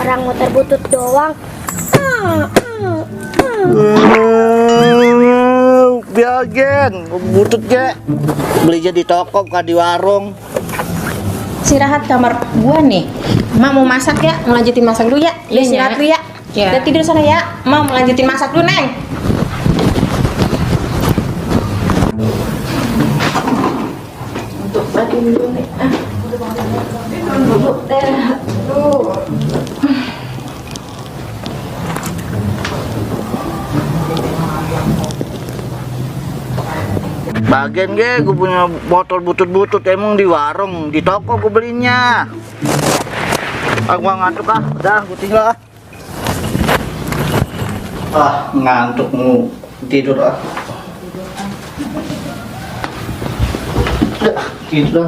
orang motor butut doang. Biar gen, butut ge. Belinya di toko bukan di warung. Istirahat kamar gua nih. Mak mau masak ya, ngelanjutin masak dulu ya. Iya, Istirahat Nya. dulu ya. Iya. Udah tidur sana ya. Mau melanjutin masak dulu, Neng. Untuk batin dulu nih. Bagian ge, gue punya motor butut-butut emang di warung, di toko gue belinya. Gua ngantuk udah gue tinggal ngantuk mau tidur tidur